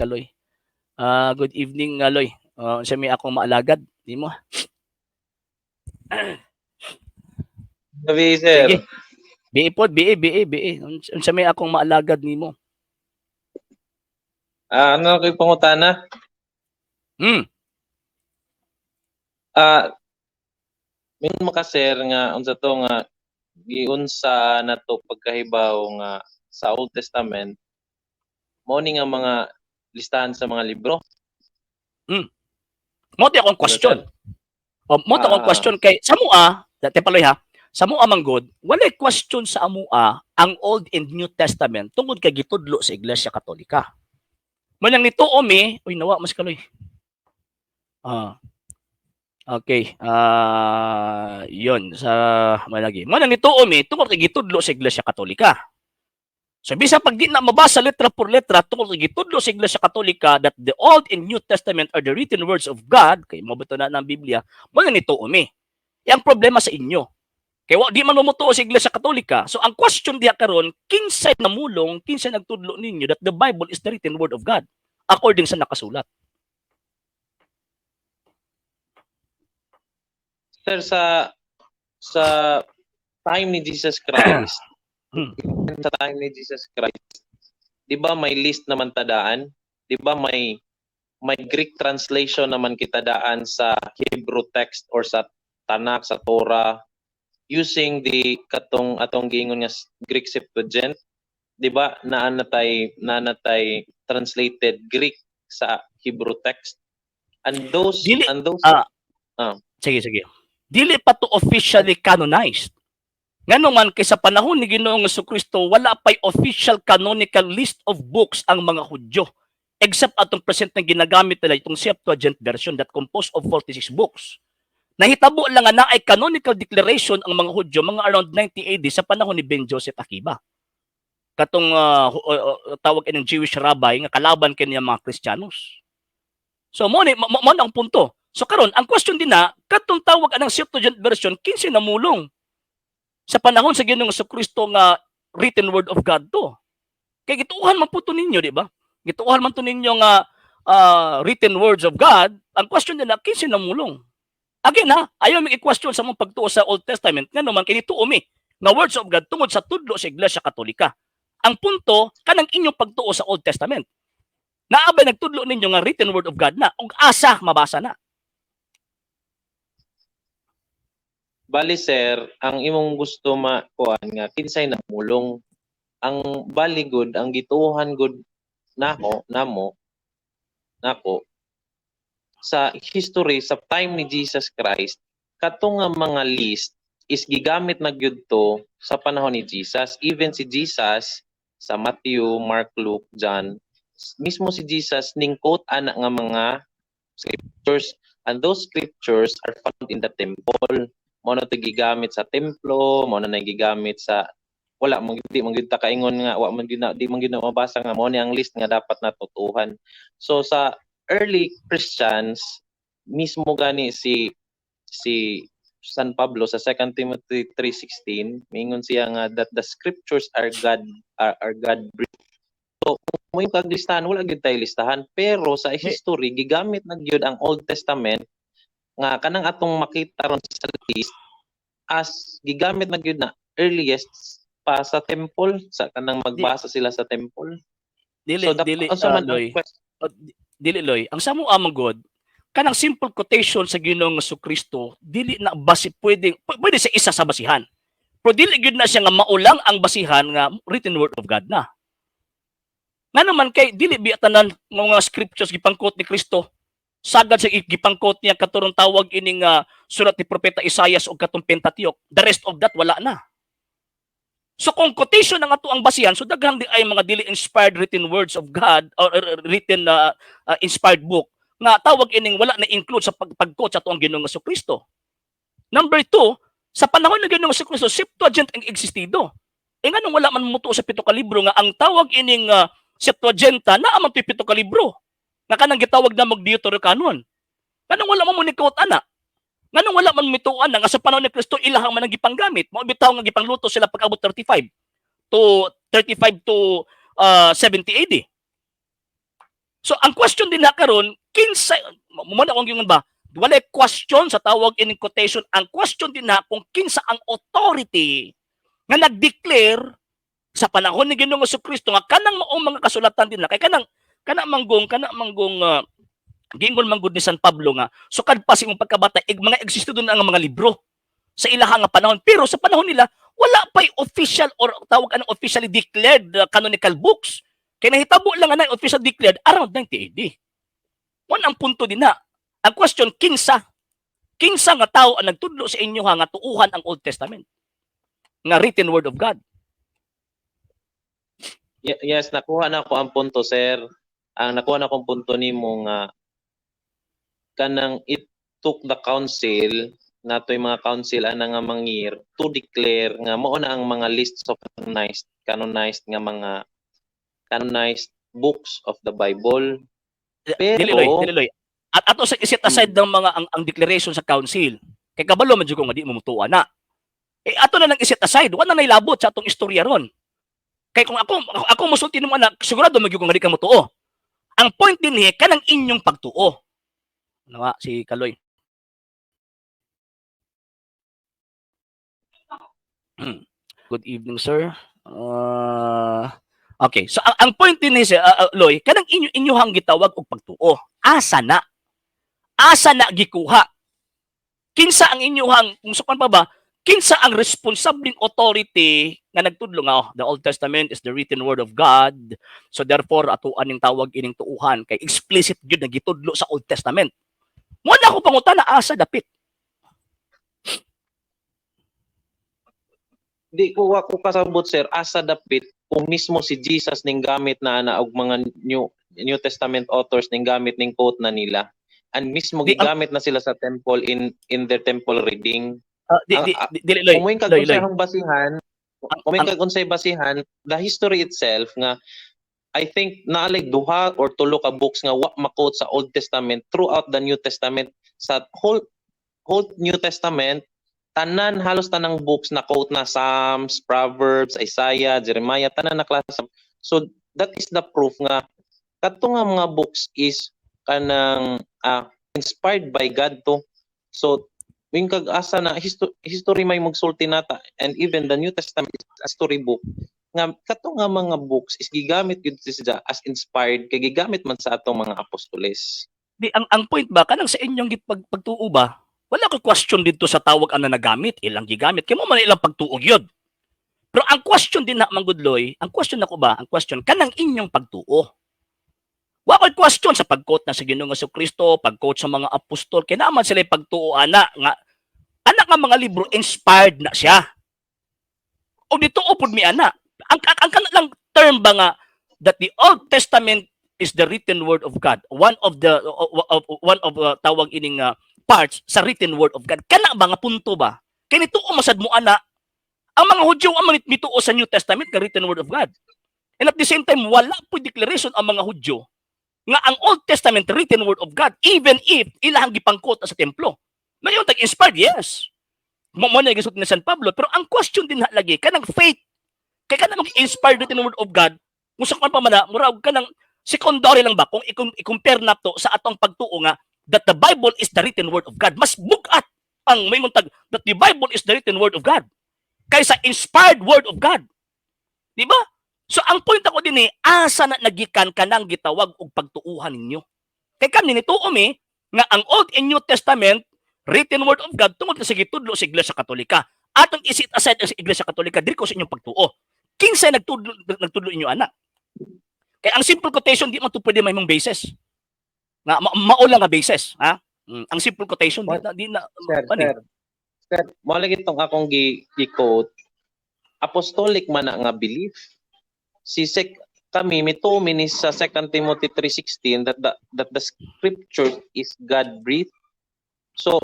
Kaloy. Good evening, Loy. Unsa may akong maalagad nimo? Gabi, sir. Sige. BE pod, BE, BE, BE. Unsa may akong maalagad nimo? Ano kay pangutana? Min mo ka, sir, nga unsa to nga giunsa na to pagkahibaw nga sa Old Testament mo ni nga mga listahan sa mga libro? Mo ti akong question. O, mo to akong question kay sa mua, dati paloy ha. Sa mua man gud, walay question sa amua ang Old and New Testament tungod kay gitudlo sa Iglesia Katolika. Manyang nito mi, uy, nawa mas kaloy. Okay. 'Yun sa malagi. Mo nang nituo mi tungod kay gitudlo sa Iglesia Katolika. So bisa pag di na mabasa letra por letra tungod kay gitudlo sa Iglesia Katolika that the Old and New Testament are the written words of God, kay mo na ng Biblia, mo nang nituo mi. Yang problema sa inyo. Kay wa di man mo motuo sa Iglesia Katolika. So ang question diha karon, kinsay namulong, kinsay nagtudlo ninyo that the Bible is the written word of God according sa nakasulat? Sir, sa time ni Jesus Christ, sa time ni Jesus Christ, 'di ba may list naman tadaan? 'Di ba may Greek translation naman kita daan sa Hebrew text or sa Tanakh, sa Torah, using the katong atong giingon nga Greek Septuagint, 'di ba? Naa na tay translated Greek sa Hebrew text. And those Dili and those Sige, sige. Dili pa to officially canonized. Ngano man kay sa panahon ni Ginoong Kristo wala pay official canonical list of books ang mga Hudyo. Except atong present na ginagamit nila, itong Septuagint version that composed of 46 books. Nahitabo lang nga naay canonical declaration ang mga Hudyo mga around 90 AD sa panahon ni Ben Joseph Akiba. Katong tawag ining Jewish rabbi nga kalaban kini mga Kristiyanos. So mo ni mo na ang punto. So karon ang question din na katong tawag anang Septuagint version, kinsay namulong sa panahon sa Ginoong Kristo nga written word of God to? Kay gituohan man po to ninyo, di ba? Gituohan man to ninyo nga written words of God. Ang question din na, kinsay namulong? Again ha, ayaw mi i-question sa mong pagtuo sa Old Testament ngano man kini tuo mi nga words of God tungod sa tudlo sa Iglesia Katolika. Ang punto kanang inyong pagtuo sa Old Testament. Naa bay nagtudlo ninyo nga written word of God na ug asa mabasa na? Bali, sir, ang imong gusto makuan nga kinsay namulong. Ang bali good, ang gituohan good nako namo nako sa history sa time ni Jesus Christ, kato nga mga list is gigamit na gyud to sa panahon ni Jesus. Even si Jesus sa Matthew, Mark, Luke, John, mismo si Jesus ning quote ana nga mga scriptures, and those scriptures are found in the temple. Mo na to gigamit sa templo, mo na na gigamit sa wala man di man gyud ta kaingon nga wa man gyud na di man gyud na mabasa nga mo ni ang list nga dapat natutuhan. So sa early Christians mismo gani si San Pablo sa 2 Timothy 3:16, mingon siya nga that the scriptures are God breathed. So kung mo yung kaglistahan, wala gyud tay listahan, pero sa history gigamit na gyud ang Old Testament nga kanang atong makita ron sa list as gigamit na gyud na earliest pa sa temple, sa kanang magbasa sila sa temple. Dili So dili unsa man ang Loy. Dili, Loy. Ang sa mo amang God, kanang simple quotation sa Ginoong Kristo dili na basi pwede pwede sa isa sa basihan. Pero dili gyud na siya nga maulang ang basihan nga written word of God na. Nga naman kay dili biya tanan nga mga scriptures gipang-quote ni Kristo. Sagad sa gipang-quote niya katurong tawag ining surat ni Propeta Isaias o katong Pentateuch. The rest of that, wala na. So kung quotation ang ato ang basihan, so daghang di ay mga dili inspired written words of God or written inspired book nga tawag ining wala na include sa pag-quote sa ato ang Ginoong Kristo. Number two, sa panahon ng Ginoong Kristo, Septuagint ang existido. E nganong wala man mutuo sa pito ka libro nga ang tawag ining Septuaginta naa man to'y pito ka libro nga kanang gitawag na mag Deuterocanon? Nganong wala man mo ni quote ana? Nganong wala man mituan na nga sa panahon ni Kristo ilahang man ang gipanggamit? Mao bitaw nga gipangluto sila pag-abot 35 to 35 to 70 AD. So ang question din na karon, kinsa mo na akong gingon ba? Walay question sa tawag in quotation. Ang question din na kung kinsa ang authority nga nag-declare sa panahon ni Ginoong Kristo nga kanang maong mga kasulatan din na kay kanang kana manggong gingon manggod ni San Pablo nga sukad pa sa imong pagkabata mga existo dun ang mga libro sa ilaha nga panahon, pero sa panahon nila wala pa'y official or tawag anong officially declared canonical books, kay nahitabo lang ang official declared around 90 AD. Mo ang punto din na ang question, kinsa nga tao ang nagtudlo sa inyo ha nga tuuhan ang Old Testament nga written word of God? Yes, nakuha na ko ang punto, sir. Ang nakuha na kong punto nimo nga kanang it took the council natoy mga council ana nga mangir to declare nga mao na ang mga lists of canonized canonized nga mga canonized books of the Bible. Pero Dili, Loy, dili, Loy. At ato sa i-set aside ng mga ang declaration sa council. Kay kabalo man jud ko nga di mo mutuo na. Eh ato na lang i-set aside, wala na nailabot sa atong istorya ron. Kay kung ako musulti nimo anak, sigurado man gyud ko nga di ka motuo. Ang point din ni kanang inyong pagtuo. Ano nga si Kaloy? Good evening, sir. Okay. So ang point din ni si Loy, kanang inyohang gitawag og pagtuo. Asa na? Asa na gikuha? Kinsa ang inyohang kung sukan pa ba, kinsa ang responsableng authority nga nagtudlo nga, "Oh, the Old Testament is the written word of God. So therefore ato aning tawag ining tuuhan kay explicit gyud nga gitudlo sa Old Testament"? Mo na ako pangutana, asa dapit? Di ko wa ko kasabot, sir, asa dapit kung mismo si Jesus ning gamit na ana og mga New Testament authors ning gamit ning quote na nila. And mismo gigamit na sila sa temple in their temple reading. Di di di, dili, Loy. Kung mo Loy, Loy. Kag basihan, kung may kag unsay basihan, the history itself nga I think naa like duha or tulo ka books nga wa ma-quote sa Old Testament throughout the New Testament. Sa whole New Testament, tanan, halos tanang books na quote na: Psalms, Proverbs, Isaiah, Jeremiah, tanan na klase. So that is the proof nga kadto nga mga books is kanang inspired by God to. So wing kag asa na history may magsulti nata, and even the New Testament is a storybook nga kadto nga mga books is gigamit gyud siya as inspired kay gigamit man sa atong mga apostoles. Di ang point ba kanang sa inyong pagtuo ba? Wala ko question dito sa tawag ang nagamit, ilang gigamit kay mo man ilang pagtuo gyud. Pero ang question din na manggudloy, ang question nako ba, ang question kanang inyong pagtuo. Wa ko'y question sa pag-quote na sa Ginoong Kristo, pag-quote sa mga apostol, kay naman sila pagtuo ana nga anak nga mga libro inspired na siya. O dito pud mi ana. Ang kana lang term ba nga that the Old Testament is the written word of God. One of tawag ining parts sa written word of God. Kana ba nga punto ba? Kay nituo masad mo ana ang mga Hudyo ang mituo sa New Testament nga written word of God. And at the same time, wala po declaration ang mga Hudyo nga ang Old Testament written word of God, even if ilahang gipangkot sa templo. Mayon tag inspired, yes. Mo na gisulti ni San Pablo, pero ang question din na lagi kanang faith. Kay kanang inspired written word of God, kung sa pa man na, murag kanang secondary lang ba kung i-compare na to sa atong pagtuo nga that the Bible is the written word of God. Mas bugat ang may tag that the Bible is the written word of God kaysa inspired word of God. Di ba? So ang point ako din eh, asa na nagikan kanang gitawag og pagtuuhan ninyo? Kay kami nituo mi nga ang Old and New Testament written word of God tungod sa gitudlo sa Iglesia Katolika. Atong i-set aside ang Iglesia Katolika diri ko sa inyong pagtuo. Kinsay nagtudlo inyo ana? Kay ang simple quotation di man to pwede mahimong basis. Nga mao lang nga basis, ha? Ang simple quotation di na Sir, ano eh? Sir. Sir, mo lagi tong akong gi-quote. Apostolic man na nga belief. Si sec kami mituo mi ni sa 2 Timothy 3:16 that the scripture is God breathed. So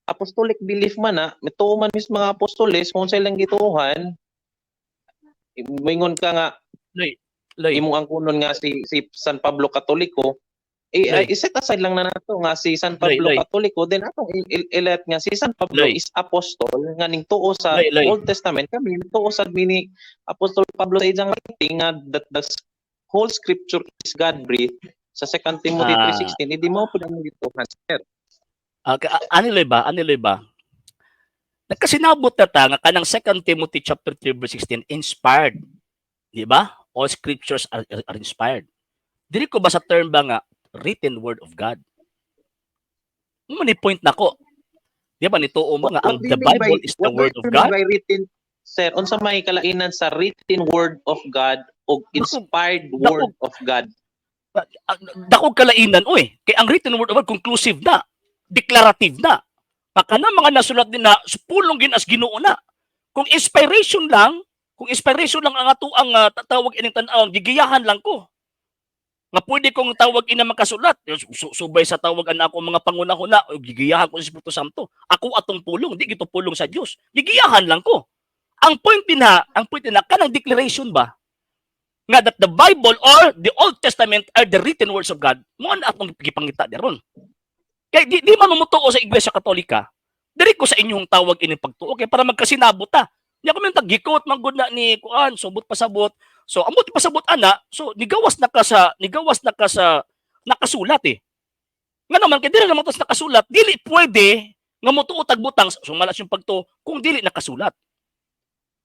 apostolic belief man na, mituo man mis mga apostoles kung sa ilang gituohan. Moingon ka nga Loy, imong angkunon nga si San Pablo Katoliko eh, Loy. ay, i-set aside lang na nato nga si San Loy, Pablo Loy. Katoliko, then atong i-let nga si San Pablo Loy. is apostol nga ning tuo sa Loy, Loy. Old Testament. Kami tuo sad mi ni Apostol Pablo sa iyang writing nga that the whole scripture is God breathed. Sa 2 Timothy 3:16, hindi mo pud ang gituohan, sir. Ani, Loy, ba? Ani, Loy, ba? Nagkasinabot na ta nga kanang 2 Timothy chapter 3 verse 16 inspired. Di ba? All scriptures are inspired. Dili ko ba sa term ba nga written word of God? Mo ni point nako. Di ba nituo mo nga ang What do the you mean Bible is the what do word you of mean God? by written, sir, unsa may kalainan sa written word of God o inspired word of God? Dako kalainan, oy. Kay ang written word of God, conclusive na, declarative na. Baka na mga nasulat din na pulong ginas Ginoo na. Kung inspiration lang ang ato ang tawag ining tan-awon, gigiyahan lang ko. Nga pwede kong tawag ina makasulat. Subay sa tawag ang ako mga pangunahuna, o gigiyahan ko sa Espiritu Santo. Ako atong pulong, di gito pulong sa Dios. Gigiyahan lang ko. Ang point din na kanang declaration ba nga that the Bible or the Old Testament are the written words of God, mo na atong gipangita diron. Kay di man mo mutuo sa Iglesia Katolika, diri ko sa inyong tawag ining pagtuo kay para magkasinabot ta. Nya ko man tag-gikot man gud na ni kuan, subot pasabot. So amot pasabot ana, so nigawas na ka sa nakasulat eh. Nga naman kay dili naman to sa nakasulat, dili pwede nga motuo tag butang sumala siyang pagtuo kung dili nakasulat.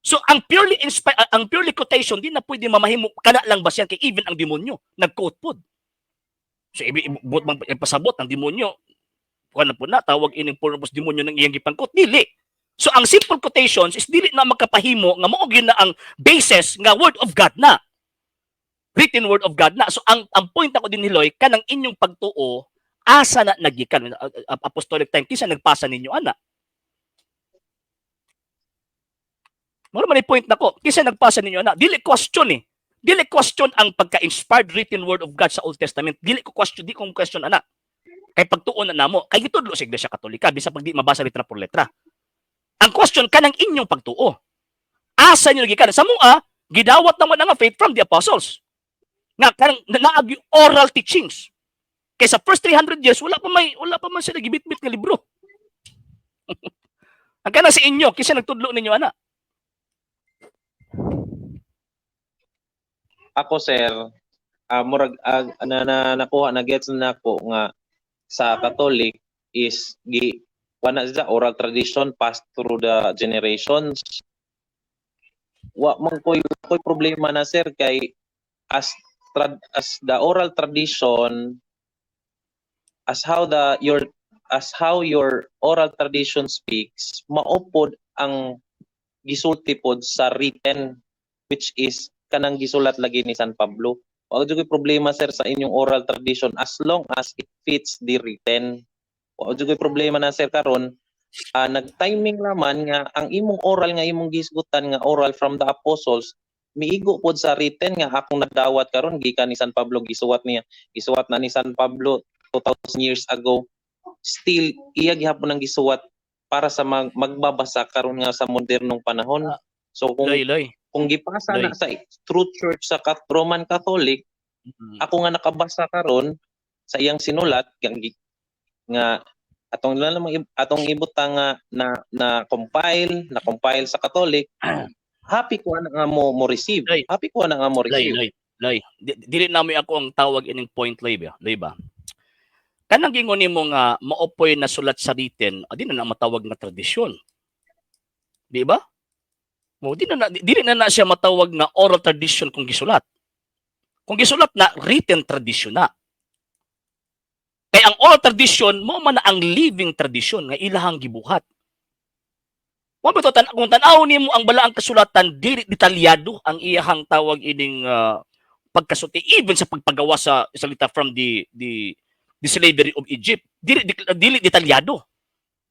So ang purely quotation, di na pwede mamahimo kana lang ba siya kay even ang demonyo nag-quote pod. So ibi buot man ipasabot ang demonyo kuan na po na tawag ining purpose demonyo ng iyang gipang-quote, dili. So ang simple quotations is dili na makapahimo nga mao gyud na ang basis nga word of God na. Written word of God na. So ang point ako din, Hiloy, kanang inyong pagtuo, asa na nagikan? Apostolic time, kinsa nagpasa ninyo ana? Mao man point nako. Kinsa nagpasa ninyo ana? Dili question eh. Dili question ang pagka-inspired written word of God sa Old Testament. Dili ko question, di ko question ana. Kay pagtuon na namo, kay gitudlo sa Iglesia Katolika bisa pag di mabasa letra por letra. Ang question, kanang inyong pagtuo. Asa niyo gikan? Sa mua, gidawat naman ang faith from the apostles. Nga kanang naag oral teachings. Kay sa first 300 years, wala pa man sila gibitbit nga libro. Ang kana sa inyo, kinsa nagtudlo ninyo ana? Ako, sir, murag na nakuha na gets na nako nga sa Catholic is gi wala sa oral tradition passed through the generations. Wa man koy problema na, sir, kay as the oral tradition, as how your oral tradition speaks, maupod ang gisulti pod sa written, which is kanang gisulat lagi ni San Pablo. Wa jud koy problema, sir, sa inyong oral tradition as long as it fits the written. Wa jud koy problema na, sir. Karon, nag-timing naman nga ang imong oral nga imong gisgutan nga oral from the apostles miigo pod sa written nga akong nadawat karon gikan ni San Pablo. Gisuwat niya, gisuwat na ni San Pablo 2000 years ago, still iya gihapon ang gisuwat para sa magbabasa karon nga sa modernong panahon. So kung Loy, Loy. Kung gipasa Loy. Na sa true church sa Roman Catholic, ako nga nakabasa karon sa iyang sinulat nga atong lang namang atong ibutang nga na compile sa Catholic, happy ko na nga mo receive. Loy. Happy ko na nga mo Loy, receive. Loy, Loy. Dili namo ako ang tawag ining point, Loy ba? Loy ba? Kanang gingon nimo nga maopoy na sulat sa written, di na na matawag nga tradisyon. Di ba? Mo di na, na dili na na siya matawag nga oral tradition kung gisulat. Kung gisulat na, written tradition na. Kay ang oral tradition mo man na ang living tradition nga ilahang gibuhat. Wa ba to kung tan-aw nimo ang balaang kasulatan, dili detalyado ang iyahang tawag ining pagkasulti, even sa pagpagawa sa salita from the slavery of Egypt, dili detalyado.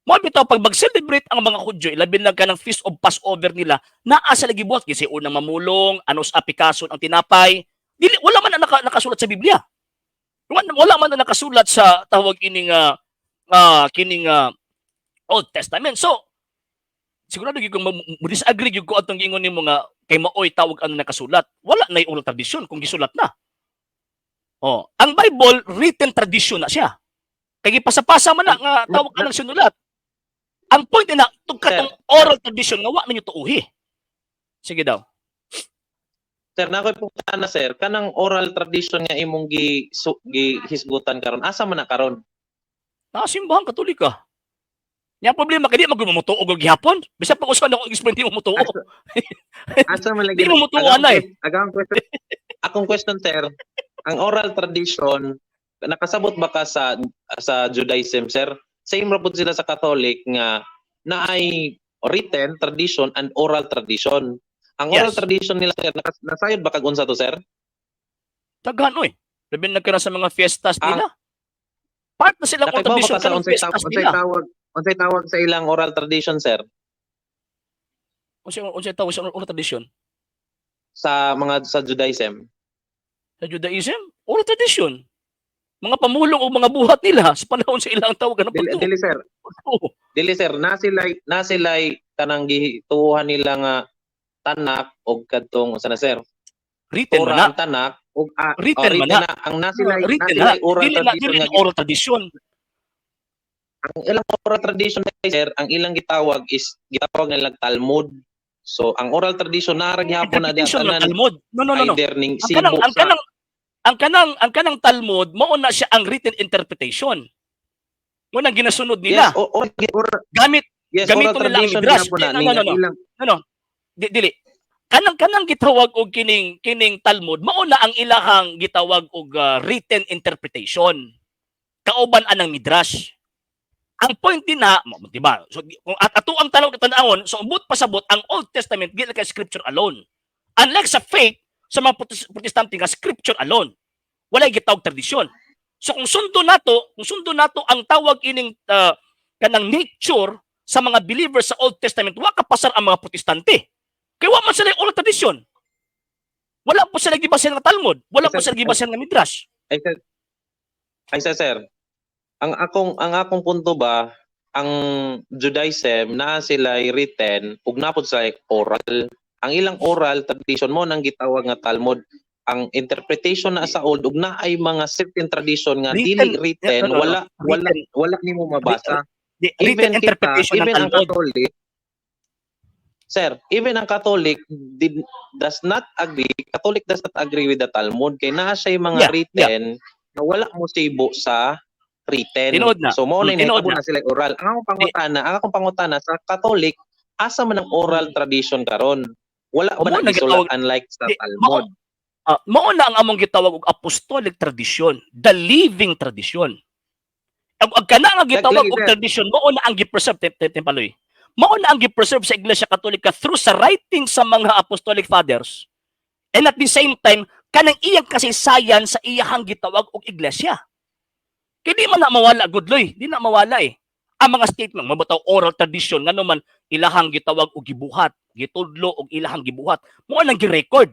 Mo bitaw pag mag-celebrate ang mga Hudyo, ilabi lang kanang Feast of Passover nila, naa sa lagi buhat kasi unang mamulong, ano sa apikason ang tinapay, dili wala man na nakasulat sa Biblia. Wala man na nakasulat sa tawag ining kining Old Testament. So sigurado gyud kung mo disagree gyud ko atong giingon nimo nga kay maoy tawag ano nakasulat. Wala na yung oral tradition kung gisulat na. Oh, ang Bible, written tradition na siya. Kay gipasapasa man na nga tawag anang sinulat. Ang point na tug katong oral tradition nga wa ninyo tuuhi. Sige daw. Sir, naa ko'y pangutana, sir, kanang oral tradition nga imong gi hisgutan karon, asa man na karon? Naa Simbahang Katolika. Nya problema kay di man gud mo mutuo og gihapon. Bisan pa usa nako explain, di mo mutuo. Asa man lagi? Di mo mutuo ana eh. Agang question, akong question, sir, ang oral tradition, nakasabot ba ka sa Judaism, sir? Same ra pud sila sa Catholic nga naay written tradition and oral tradition. Ang oral Yes. tradition nila, sir, nasayod ba kag unsa to, sir? Daghan oy. Labi na ka na sa mga fiestas nila. Part na silang oral Nakaibaw ba tradition ka sa kanang unsay fiestas tawag, unsay nila. tawag sa ilang oral tradition, sir? Unsay tawag sa oral tradition? Sa mga sa Judaism. Sa Judaism, oral tradition. Mga pamulong o mga buhat nila sa panahon sa ilang tawag ng Dili, pagtuo. dili, sir. Dili, sir, na sila'y kanang gituohan nila nga Tanakh og kadtong unsa na, sir? Written man Torah na. ang Tanakh og Written oh, man written na. na. Ang na sila'y Written na na. sila'y oral Dili na tradition dili nga na oral tradition. Ang ilang oral tradition, sir, ang ilang gitawag is gitawag nila Talmud. So ang oral tradition naa ra gihapon na diha Interpretation ng tanan. Talmud. No. Either ning Ang kanang sibo ang sa kanang ang kanang Talmud mao na siya ang written interpretation. Mo nang ginasunod nila. Yes, or, Gamit yes, oral gamito nila ang tradition Midrash. gihapon na No, ning no, no. ilang No. Dili. Kanang gitawag og kining Talmud mao na ang ilahang gitawag og written interpretation. Kauban anang Midrash. Ang point din na, di ba? So kung at ato ang tanaw tan-awon, so ubot pasabot ang Old Testament dili kay scripture alone. Unlike sa faith sa mga Protestante nga scripture alone. Walay gitawag tradisyon. So kung sundo nato ang tawag ining kanang nature sa mga believers sa Old Testament, wa kapasar ang mga Protestante. Kay wa man sila oral tradition. Wala po sila gibasehan nga Talmud, wala po sila gibasehan nga Midrash. Ay sir, ay sir, sir. Ang akong punto ba, ang Judaism na sila written ug naa pod sila oral. Ang ilang oral tradition mo nang gitawag nga Talmud. Ang interpretation na sa old ug naay mga certain tradition nga dili written, No, no. wala wala Written, wala nimo mabasa. written Even kita, interpretation ng even ang Talmud. Catholic, sir, even ang Catholic did does not agree, Catholic does not agree with the Talmud kay naa siya mga written na wala mo sibo sa written. Tinuod na. So mao na Tinuod nahitabo na. na sila oral. Ang akong pangutana sa Catholic, asa man ang oral tradition karon? Wala Mao ba na na gisulat gitawag- unlike sa Di, Talmud? Mao na ang among gitawag og apostolic tradition, the living tradition. Ang kana nga gitawag Lagi, og sir. tradition mao na ang gi-preserve paloy. Mao na ang gi-preserve sa Iglesia Katolika through sa writing sa mga apostolic fathers. And at the same time, kanang iyang kasaysayan sa iyahang gitawag og iglesia. Kay di man na mawala, gudloy, di na mawala eh. Ang mga statement, mabataw oral tradition, ngano man ilahang gitawag og gibuhat, gitudlo og ilahang gibuhat. Mao nang gi-record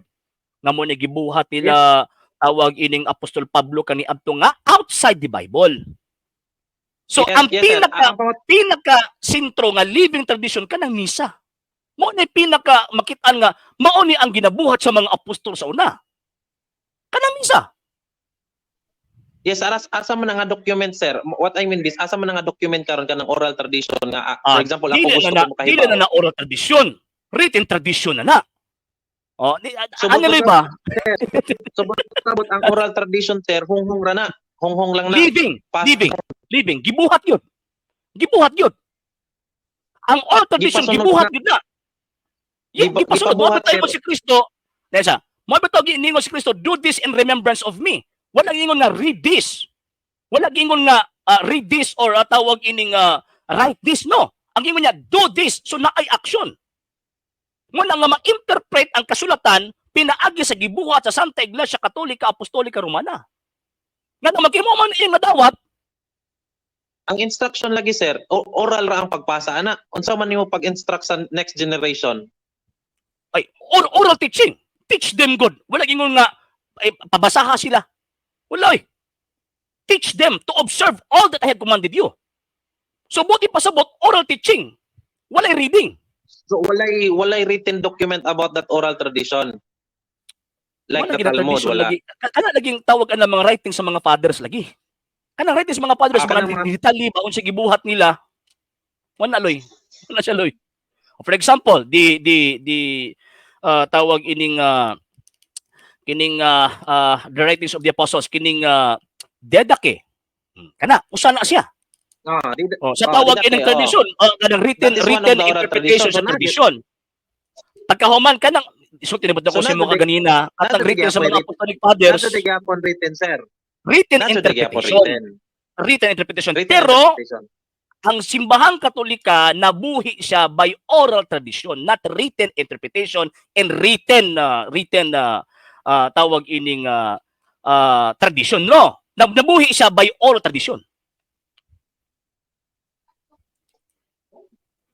nga mo na gibuhat nila tawag ining Apostol Pablo kani adto nga outside the Bible. So ang Yes, sir. pinaka Ang pinaka sentro nga living tradition kanang misa. Mao ni pinaka makitaan nga mao ni ang ginabuhat sa mga apostol sa una. Kanang misa. Yes, aras asa man nga document, sir? What I mean is asa man nga document karon kanang oral tradition nga for example, ako Dili gusto na na, ko dili makahibaw. na na oral tradition. Written tradition na na. Oh, di, So, ano ba? So sabot ang oral tradition, sir, hunghong ra na. Hunghong lang na. Living, Pass living, living. Gibuhat yun. Gibuhat yun. Ang oral tradition, Gipasunod gibuhat na. yun na. Yung gipasunod. Mo gipabuhat, tayo sir. mo si Kristo. Nesa, mo ba ito giningon si Kristo, "Do this in remembrance of me." Wala ingon nga read this. Wala ingon nga read this or tawag ining write this. No. Ang ingon niya, "Do this." So naay action. Muna nga ma-interpret ang kasulatan pinaagi sa gibuhat sa Santa Iglesia Katolika Apostolika Romana. Nga na maghimo man iyang nadawat, Ang instruction lagi, sir, oral ra ang pagpasa ana. Unsa man nimo pag-instruct sa next generation? Ay oral teaching. Teach them good. Wala ingon nga ay, pabasaha sila. Wala eh. Teach them to observe all that I have commanded you. So buti pasabot oral teaching. Walay reading. So walay written document about that oral tradition. Like Wala the gid na Talmud, tradition wala. lagi. Kana laging tawag ang mga writing sa mga fathers lagi. Kanang writing sa mga fathers, mga kanang mga- detalye ba unsa gibuhat nila. Wala loy. Wala siya loy. For example, di tawag ining Kining the writings of the apostles, kining Didache. Kana, usa na siya. Ah, di, Oh, sa Oh, tawag Didache, ining oh. tradition, kanang written That is one of written the oral interpretation tradition. sa So, tradition. Pagkahuman kanang sulti na ko So, sa imo nato di- kaganina, katang nato di written sa gyapon mga apostolic fathers, Nato di gyapon written, sir. written Nato di gyapon interpretation, written. written interpretation. Written Pero interpretation. Ang Simbahang Katolika, nabuhi siya by oral tradition, not written interpretation and written tawag ining tradition. No, nabuhi siya by oral tradition.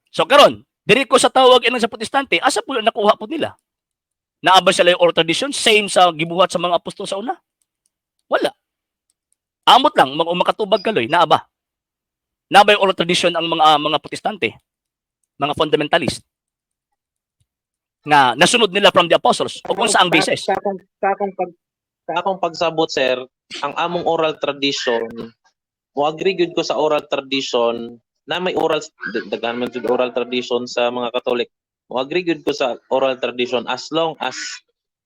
So karon, diri ko sa tawag inang sa Protestante, asa po nakuha po nila? Naa ba sila yung oral tradition same sa gibuhat sa mga apostol sa una? Wala. Amot lang makatubag kaloy, naa ba? Naa ba yung oral tradition ang mga Protestante, mga fundamentalist, nga nasunod nila from the apostles o kung saang basis? Sa akong pagsabot, sir, ang among oral tradition, mo agree gyud ko sa oral tradition na may oral, daghan man jud oral tradition sa mga Katolik. Mo agree gyud ko sa oral tradition as long as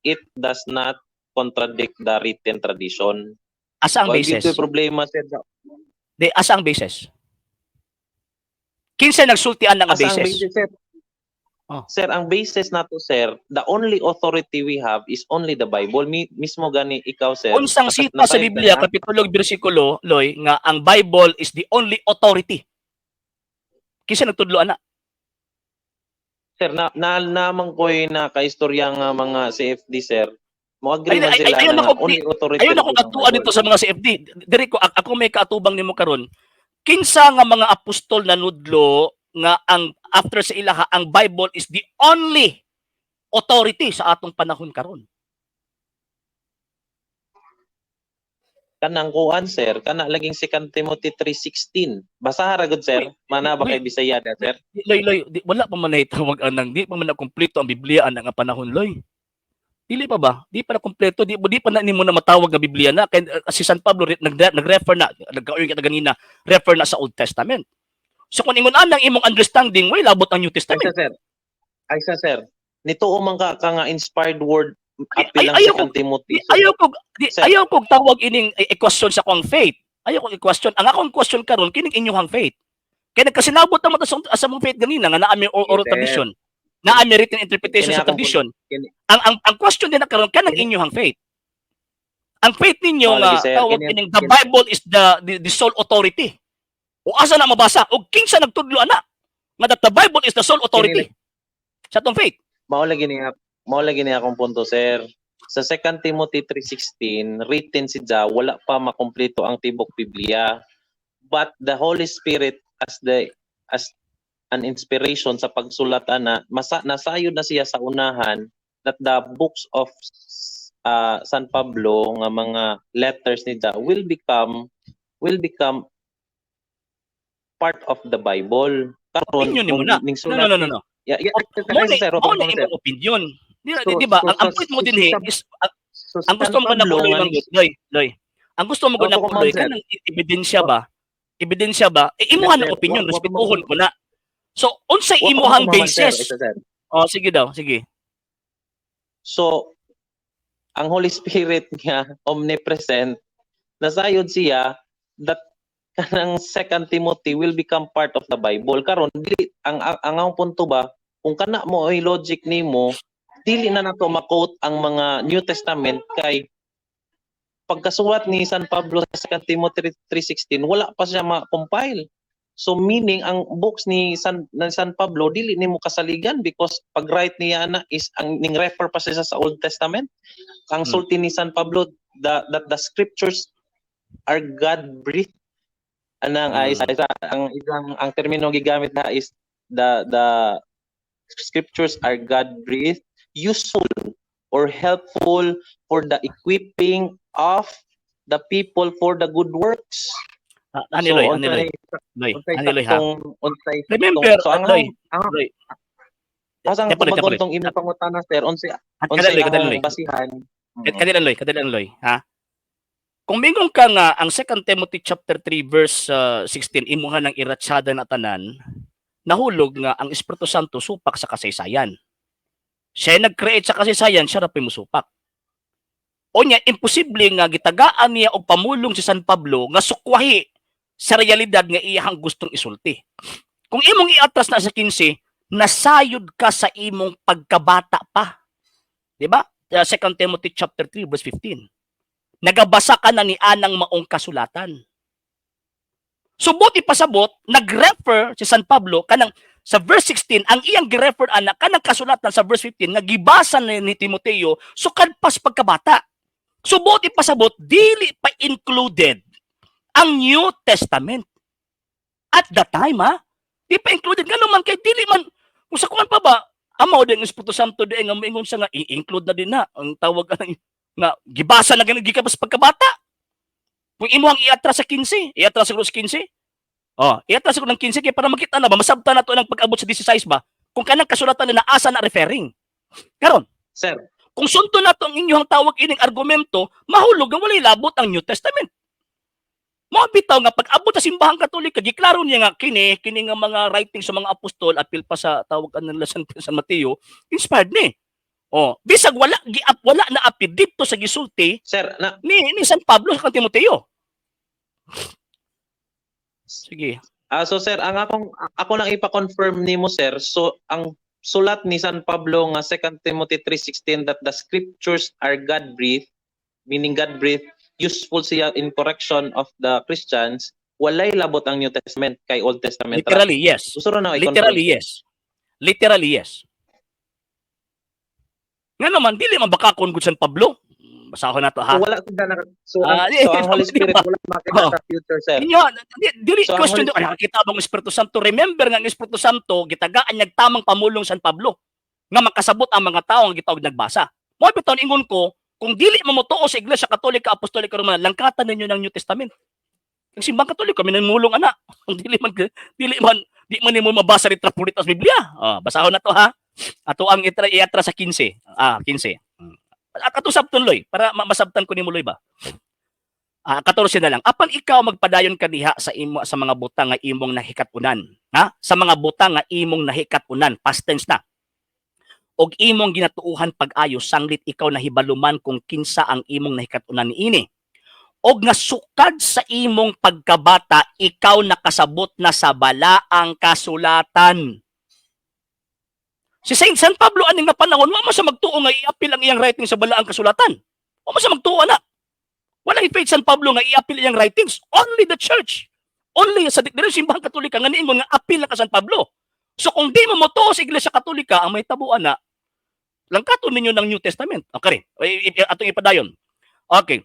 it does not contradict the written tradition. Asa ang Wa gyud basis? ko'y problema, sir. Di, asa ang basis? Kinsa nagsultian nga Asa ang basis? basis, sir? Oh. Sir, ang basis nato, sir, the only authority we have is only the Bible. Mismo gani ikaw, sir. Unsang sita sa Nasayod ka Biblia, na? kapitulo ug bersikulo, Loy, nga ang Bible is the only authority? Kinsa nagtudlo ana? Sir, na namang ko'y nakaistorya nga mga CFD, sir. Mo agree Ay, man ay, sila ay, ayaw na na ko- only authority Ayaw na ko ang katuan Bible. dito sa mga CFD. Diri ko, ako may kaatubang nimo karon. Kinsa nga mga apostol na nudlo nga ang after sa ilaha ang Bible is the only authority sa atong panahon karon? Kanang kuan, sir, kana laging 2 Timothy 3:16. Basaha ra gud, sir. Mana ba kay Bisaya da, sir? Loy, Loy, di, wala pa man tawag anang, di pa man na kumpleto ang Biblia ana nga panahon, Loy. Dili pa ba? Di pa na kumpleto, di pa na nimo na matawag nga Biblia na kay si San Pablo nag-refer na, nagkaoy kita ganina, refer na sa Old Testament. So kung ingon anang imong understanding, way labot ang New Ay Testament. sa, sir. Ay sa, sir. Nituo man ka nga inspired word apil Ay, lang ayaw 2 Timothy. Di, ayaw ko, Sir. ayaw ko tawag ining i-question sa akong faith. Ayaw ko i-question. Ang akong question karon kining inyong faith. Kay nagkasinabot naman sa mong faith ganina nga naa mi oral Sir. tradition. Naa mi written interpretation Kini sa akong tradition. kini- Ang question din na karon kanang inyong faith. Ang faith ninyo Oh, nga lagi, sir. tawag ining the Bible is the sole authority. O asa na mabasa? O kinsa nagtudlo ana nga that the Bible is the sole authority sa atong faith? Mao lagi ni akong punto, sir. Sa 2 Timothy 3:16, written si Ja, wala pa makumpleto ang tibok Biblia. But the Holy Spirit as an inspiration sa pagsulat ana, masa, nasayod na siya sa unahan that the books of San Pablo nga mga letters ni Ja will become part of the Bible. Karon Opinion nimo na. ning No, sulat no, no, no, no. Yeah, sir, Mo na sir. imong opinion. Di, So, di ba? so, Ang so, point mo din eh, is ang, So, ang gusto San mo na Pablo kuloy nga man gud, Loy, Loy. Ang gusto mo gud na Opo, kuloy ma'am, sir. kanang ebidensya ba? Ebidensya ba? Eh, imuha Sir, ng opinion, respetuhon ko na. So, unsay Wa pa imuhang ko kumaman, sir. basis? Ito, sir. Oh, sige daw, sige. So, ang Holy Spirit nga omnipresent, nasayod siya that kanang Second Timothy will become part of the Bible. Karon dili ang akong punto ba, kung kana mo ay logic nimo, dili na nato ma-quote ang mga New Testament kay pagkasuwat ni San Pablo sa 2 Timothy 3:16, wala pa siya ma-compile. So meaning ang books ni San Pablo dili nimo kasaligan because pag write niya na is ang ning refer pa siya sa Old Testament. Ang sulti ni San Pablo that the scriptures are God breathed. Anang ay isa, ang isang ang termino gigamit na is the scriptures are God breathed, useful or helpful for the equipping of the people for the good works. Ah, ani Loy, ani Loy, Loy, Unsay ani Loy ha. Unsay Remember, so ang Loy, ang Loy. asang Tempo, tempo, tubagon tong imong pangutana, sir, unsay Kadali unsay Loy, kadali Loy. akong basihan? Kadali Loy, kadali Loy, ha? Kung mingon ka nga ang 2 Timothy chapter 3 verse 16 imuha ng iratsada na tanan, nahulog nga ang Espiritu Santo supak sa kasaysayan. Siya nag-create sa kasaysayan, siya ra po'y musupak. O nya, imposible nga gitagaan niya og pamulong si San Pablo nga sukwahi sa realidad nga iyahang gustong isulti. Kung imong iatras na sa 15, nasayod ka sa imong pagkabata pa. Di ba? 2 Timothy chapter 3 verse 15. Nagabasa ka na ni anang maong kasulatan. So buot ipasabot, nag-refer si San Pablo kanang sa verse 16, ang iyang gi-refer ana kanang kasulatan sa verse 15 nga gibasa ni Timoteo sukad pas pagkabata. So buot ipasabot, dili pa included ang New Testament. At the time, ha? Di pa included. Ngano man kay dili man kung sa kuan pa ba, amo din ang Espiritu Santo di nga moingon siya nga i-include na din na ang tawag nga gibasa na gani gikan pa sa pagkabata. Kung imo ang iatras sa 15, iatras siguro sa 15. Oh, iatras siguro ng 15 kay para makita na ba, masabtan na to ng pag-abot sa 16 ba? Kung kanang kasulatan na asa na referring. Karon, Sir, kung sundon nato ang inyong tawag ining argumento, mahulog nga walay labot ang New Testament. Mao bitaw nga pag-abot sa Simbahang Katolika, giklaro niya nga kini kini nga mga writing sa mga apostol, apil pa sa tawag ano nila San Mateo, inspired ni. Oh, bisag wala na apil didto sa gisulti sir, na ni San Pablo sa Timoteo. Sige. Ah, so sir, ang ako lang ipa-confirm nimo, sir. So ang sulat ni San Pablo nga 2 Timothy 3:16 that the scriptures are God-breathed, meaning God-breathed, useful siya in correction of the Christians, walay labot ang New Testament kay Old Testament ra. Literally, yes. Gusto ra na i-confirm. Literally, yes. Literally, yes. Nga naman, dili man baka kung San Pablo. Basahon na to, ha. So wala sila na, so, ang, Ah, so ang Holy di Spirit ba? wala makita sa future, sir. Inyo, dili So, ang question Holy do, nakakita bang Espiritu Santo? Remember nga ang Espiritu Santo gitagaan niya tamang pamulong San Pablo nga makasabot ang mga tao nga gitawag nagbasa. Mao bitaw ingon ko, kung dili mo motuo sa Iglesia Katolika Apostolika Romana, langkatan ninyo ng New Testament. Ang Simbang Katoliko kami namulong ana. Kung dili man di man nimo mabasa rin purita sa Biblia. Ah, basahon na to, ha. Ato ang iatra sa 15. Ah, 15. At ato sabton, Loy, para masabtan ko nimo, Loy, ba. Ah, 14 na lang. Apan ikaw, magpadayon ka diha sa imo sa mga butang nga imong nahikat-unan. Ha? Sa mga butang nga imong nahikat-unan, past tense na. Og imong ginatuuhan pag-ayo sanglit ikaw nahibaluman kung kinsa ang imong nahikat-unan niini. Og nga sukad sa imong pagkabata ikaw nakasabot na sa balaang kasulatan. Si Saint San Pablo aning nga panahon, wa man siya magtuo nga iapil ang iyang writing sa balaang kasulatan. Wa man siya magtuo na. Wala faith San Pablo nga iapil iyang writings. Only the church. Only sa diri Simbahang Katolika nga niingon nga apil na ka San Pablo. So kung di mo motuo sa Iglesia Katolika, ang may tabuan na langkaton ninyo ng New Testament. Okay. Atong ipadayon. Okay.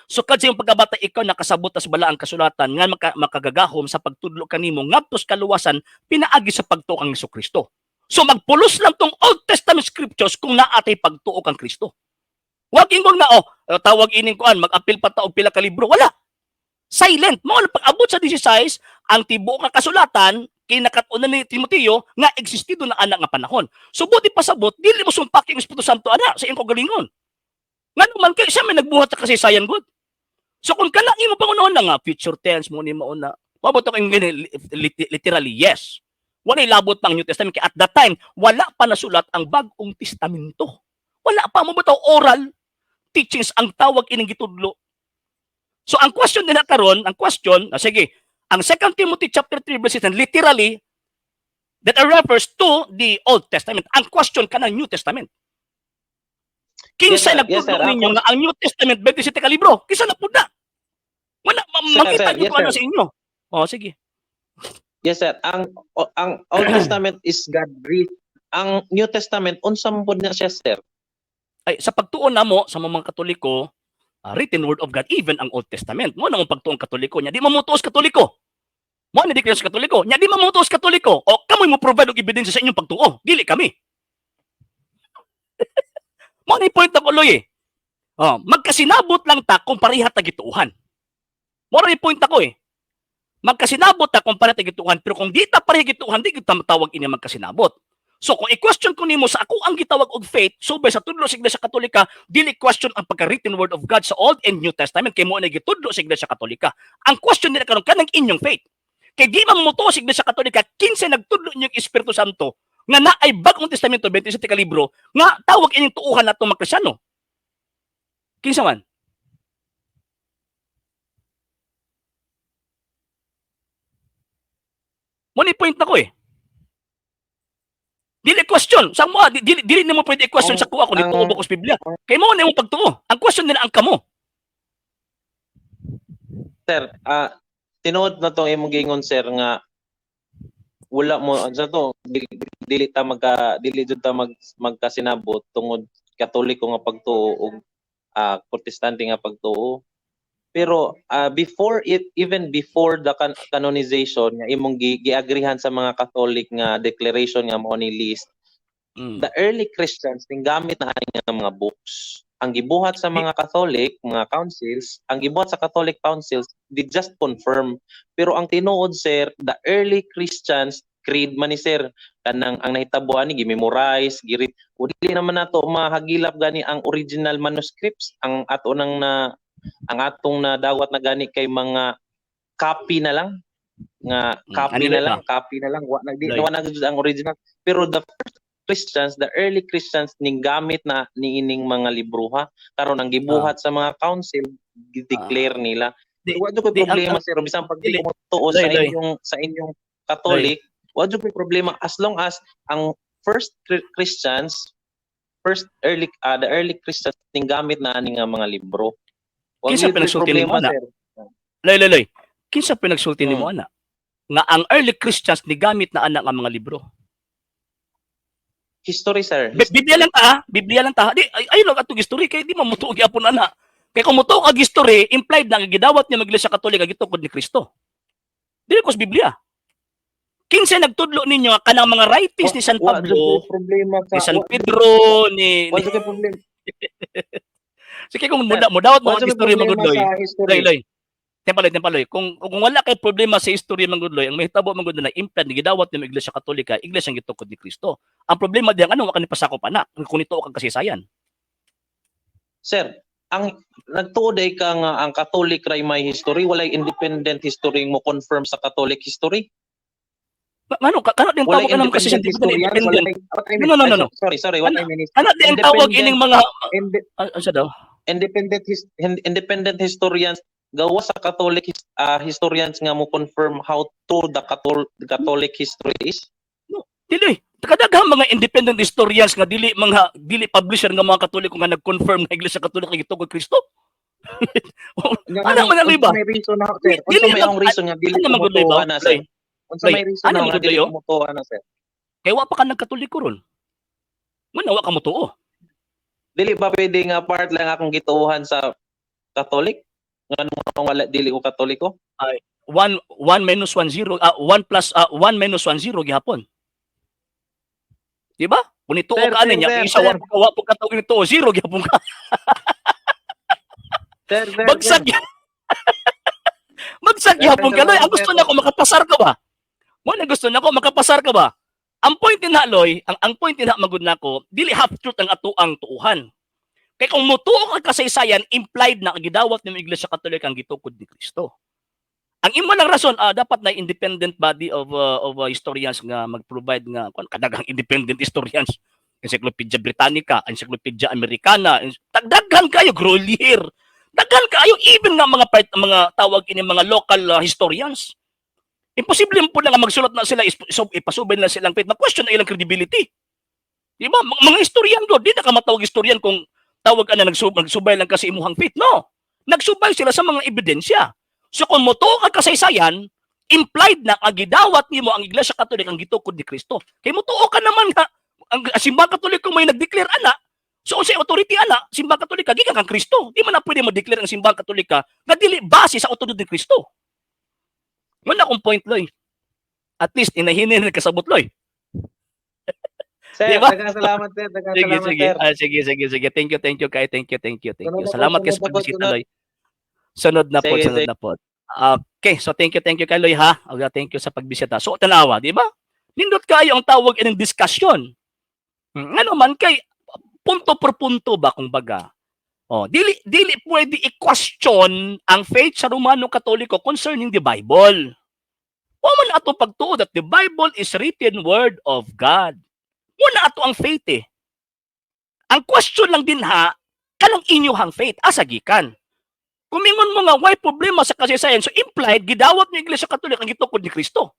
So kad sa iyong pagkabata ikaw nakasabot sa balaang kasulatan nga makagagahom sa pagtudlo kanimo ngadto sa kaluwasan pinaagi sa pagtuo kang Kristo. So magpulos lang tong Old Testament scriptures kung naatay pagtuo kang Kristo. Wag ingon nga, oh, tawag ining kuan, mag-apil pa ta og pila ka libro. Wala. Silent. Mao lang pag-abot sa 16, ang tibuok nga kasulatan kinakat-unan ni Timoteo nga existido na anak nga panahon. So buot ipasabot, dili mo sumpaki ang Espiritu Santo ana sa iyong kaugalingon. Ngano man kay siya may nagbuhat sa kasaysayan gud. So kung kana imo pangunaon na nga future tense mo ni mauna. Mabot ako yung literally, yes. Walay labot pang New Testament kay at that time wala pa nasulat ang Bagong Testamento. Wala pa mo bitaw, oral teachings ang tawag ining gitudlo. So ang question nila karon, ang question, sige, ang 2 Timothy chapter 3 verse 10 literally that refers to the Old Testament. Ang question kanang New Testament. Kinsa Yes, sir. Yes, nagtudlo sir. ninyo nga ang New Testament 27 ka libro? Kinsa na pud na? Wala Sir, makita sir, niyo yes, kung ano sir. sa inyo. Oh, sige. Yes, sir. Ang Old Testament is God breathed. Ang New Testament, unsa man pud na siya, sir? Ay, sa pagtuon namo sa mga Katoliko, written word of God even ang Old Testament. Mo na ang pagtuon Katoliko nya. Di mo motuos Katoliko. Mo na di kayo sa Katoliko. Nya di mo motuos Katoliko. O kamoy mo provide og ebidensya sa inyong pagtuo. Dili kami. Mo na yung point ako, Loy, eh. Oh, magkasinabot lang ta kung pareha ta gituohan. Mo na yung point ako eh. Magkasinabot ta kung pareha ta gituohan, pero kung di ta pareha gituohan, di kita matawag ini magkasinabot. So kung i-question ko nimo sa ako ang gitawag og faith, subay sa tudlo sa Iglesia Katolika, dili question ang pagka-written word of God sa Old and New Testament kay mo na gitudlo sa Iglesia Katolika. Ang question nila karon kanang inyong faith. Kay di man motuo sa Iglesia Katolika, kinsa nagtudlo inyong Espiritu Santo nga naay Bagong Testamento 27 ka libro nga tawag inyong tuuhan nato mga Kristiyano. Kinsa man? Mo ni point nako eh. Dili question sa mo, dili nimo pwede i-question sa kuha kung nituo ba ko sa Biblia. Kay mo na imong pagtuo. Ang question nila ang kamo. Sir, tinuod na tong imong giingon, sir, nga wala mo sa to dili jud ta magkasinabot tungod Katoliko nga pagtuo ug Protestante nga pagtuo. Pero before it even before the canonization nga imong giagrihan sa mga Catholic nga declaration nga mao ni list, the early Christians ning gamit na ani nga mga books. Ang gibuhat sa mga Catholic, mga councils, ang gibuhat sa Catholic councils, they just confirm. Pero ang tinuod, sir, the early Christians creed man ni, sir, kanang ang nahitabo ani gimemorize, girit. O dili naman nato mahagilap gani ang original manuscripts, ang ato nang na ang atong nadawat na gani kay mga copy na lang nga copy Ano na ba? lang, copy na lang, wa na di Loy. wa na gyud ang original. Pero the first Christians, the early Christians ning gamit na niining mga libroha. Karon ang gibuhat sa mga council, gi-declare nila. Wa jud koy problema, sir, bisan pag di Dili. mo tuo sa Loy, Loy. inyong Catholic, wa jud koy problema as long as ang first Christians, first early the early Christians ning gamit na ani nga mga libro. Wa Kinsa jud koy pinagsulti nimo problema, ana? sir. Loy, loy, loy. Kinsa pinagsulti nimo ana? Nga ang early Christians ni gamit na ana nga mga libro. History, sir. Biblia lang ta, ha? Biblia lang ta. Di ay ayo lang atong history kay di man mutuo gyapon ana. Kay kung mutuo kag history, implied na ang gidawat niya Iglesia Katolika gitukod ni Kristo. Dili ko sa Biblia. Kinsa nagtudlo ninyo nga kanang mga writings ni San Wa jud Pablo, koy problema sa ni San wa Pedro, ni, wa ni jud koy problema. Sige, kung mudawat mo Wa ang jud koy history, problema magudloy. sa history. Loy, loy. Tempaloy, tempaloy. Kung wala kay problema sa history, magudloy, ang mahitabo magud na implied ni gidawat ni Iglesia Katolika, Iglesia ang gitukod ni Kristo. Ang problema diyan ano, wa ka ni pasakop ana kung nituo kang kasaysayan. Sir, ang nagtuo day ka nga ang Catholic ray may history, walay independent history mo confirm sa Catholic history. Ano, kano din Walay tawag anam kasi independent siyentifico na historian, independent. walay what I mean, No, no, no, no, no. Sorry, sorry, what Ano- I mean is Ano di ang tawag independent- ining mga ano siya daw? Independent historians gawa sa Catholic historians nga mo confirm how true the Catholic history is. Dili. Kadaghang mga independent historians nga dili mga dili publisher nga mga Katoliko nga nag-confirm nga Iglesia Katolika gitukod Kristo. Ano man ang iba? Unsa may reason na, sir? Dili Unsa may man- akong reason nga dili Ano man gud ko ba? na, sir? Unsa may reason Ano na man nga gud dili yo? ko motuo na, sir? Kay wa pa ka nagkatoliko ron. Mo wa ka motuo. Dili ba pwede nga part lang akong gituohan sa Catholic? Nga nung wala dili ko Katoliko? 1 1 minus 1 0, 1 plus 1 minus 1 0 gihapon. Di ba? Kung nituo Sir, ka ani sir, niya, sir, isa wa sir. pa ka wa pa ka tawag nituo, 0 gihapon ka. Sir, sir, Bagsak sir. Bagsak Sir, gihapon ka, Loy. sir, Ang gusto sir. na ko makapasar ka ba? Mo na gusto na ko makapasar ka ba? Ang point din na, Loy, ang point din na magud nako, dili half truth ang atuang tuuhan. Kay kung mutuo ka kasaysayan, implied na ang gidawat ng Iglesia Katolika ang gitukod ni Kristo. Ang imo lang rason, dapat na independent body of historians nga mag-provide nga kung kadaghang independent historians. Encyclopedia Britannica, Encyclopedia Americana, daghan kayo Grolier. Daghan kayo even nga mga part, mga tawag ini mga local historians. Imposible po na nga magsulat na sila, so, ipasubay na silang faith. Ma-question na ilang credibility. Di ba? Mga historian do, di na ka matawag historian kung tawag ka na nagsubay lang kasi imuhang faith. No. Nagsubay sila sa mga ebidensya. So kung motuo ka kasaysayan, implied na ang gidawat nimo ang Iglesia Katolika ang gitukod ni Kristo. Kay motuo ka naman nga ang simbahan Katoliko may nag-declare ana. So unsay authority ana, simbahan Katolika gikan kang Kristo. Di man na pwede mo-declare ang simbahan Katolika nga dili base sa autoridad ni Kristo. Wala akong point, Loy. At least inahinin na kasabot, Loy. Sir, Di ba? daghang salamat, sir. Daghang Sige, salamat, sige. sir. Ah, sige, sige, sige. Thank you, thank you, kay. Thank you, thank you, thank Sunod you. na po, Salamat kay sa sunod na po, pagbisita, sunod. Loy. Sunod na po, Sige, sunod sige. na po. Okay, so thank you kay Loy ha. Okay, thank you sa pagbisita. So tanawa, di ba? Nindot kayo ang tawag ining discussion. Ano man kay punto por punto ba kung baga. Oh, dili dili pwede i-question ang faith sa Romano Katoliko concerning the Bible. Wa man ato pagtuo that the Bible is written word of God. Muna ato ang faith eh. Ang question lang din ha, Kanang inyuhang faith asa gikan? Kung mingon mo nga way problema sa kasaysayan, so implied gidawat ni Iglesia Katolika ang gitukod ni Kristo.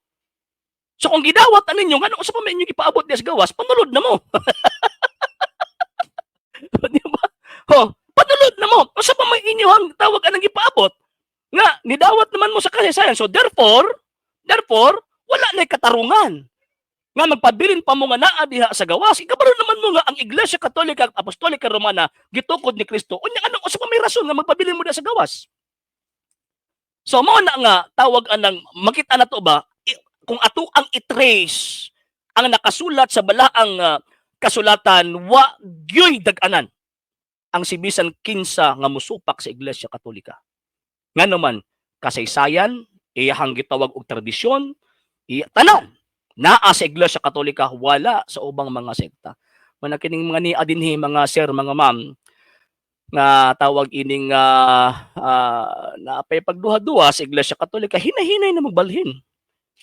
So kung gidawat na ninyo, ngano sa pa man inyo gipaabot diya sa gawas, panulod na mo. Di ba? Ho, panulod na mo. Unsa pa may inyong tawag anang gipaabot? Nga nidawat naman mo sa kasaysayan. So therefore, wala na katarungan nga magpabilin pa mo nga naa diha sa gawas. Ikabalo naman mo nga ang Iglesia Katolika at Apostolika Romana gitukod ni Kristo. Unya ano, unsa pa may rason nga magpabilin mo diha sa gawas? So mao na nga tawag anang makita na to ba, kung ato ang i-trace ang nakasulat sa balaang kasulatan, wa gyoy dag-anan ang si bisan kinsa nga musupak sa Iglesia Katolika. Nga naman kasaysayan, iyahang gitawag og tradisyon, iya, tanan naa sa Iglesia Katolika, wala sa ubang mga sekta. Mana kining mga ni adinhi, mga sir, mga ma'am, nga tawag ining naapay pagduha-duha sa Iglesia Katolika, hinahinay na magbalhin.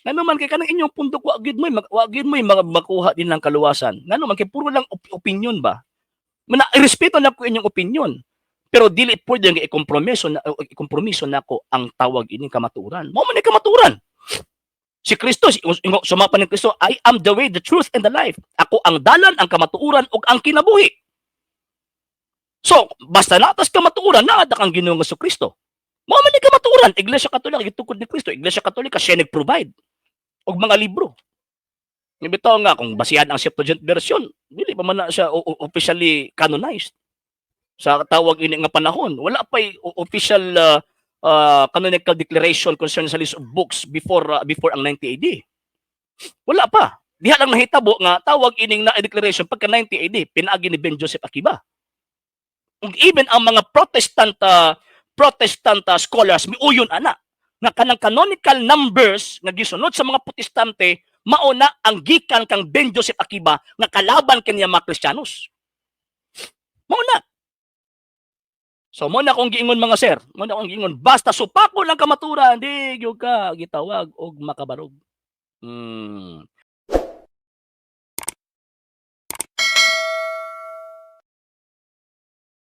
Ngano man kay kanang inyong pundok wa gyud mo'y makuha din ng kaluwasan. Ngano man kay puro lang opinion ba. Mana irespeto na ko inyong opinion. Pero dili pwede nga ikompromiso nako ang tawag ining kamatuoran. Mao man ni kamatuoran. Si Kristo, sumapa ni Kristo, "I am the way, the truth, and the life." Ako ang dalan, ang kamatuoran, ug ang kinabuhi. So, basta natas kamatuoran, naa kang Ginoong Kristo. Mao man ni kamatuoran, Iglesia Katolika gitukod ni Kristo, Iglesia Katolika siya nag-provide og mga libro. Nga bitaw nga kung basihan ang Septuagint version, dili pa man na siya officially canonized sa tawag ini nga panahon. Wala pa official canonical declaration concerning sa list of books before ang 90 AD. Wala pa. Diha lang nahitabo nga tawag ining na declaration pagka 90 AD, pinaagi ni Ben Joseph Akiba. Ug even ang mga Protestant scholars miuyon ana nga kanang canonical numbers nga gisunod sa mga Protestante, mao na ang gikan kang Ben Joseph Akiba nga kalaban kaniya mga Kristiyanos. Mao na. So mo na akong giingon, mga sir, mo na akong giingon, basta supako lang kamaturan, di gyud ka gitawag og makabarog.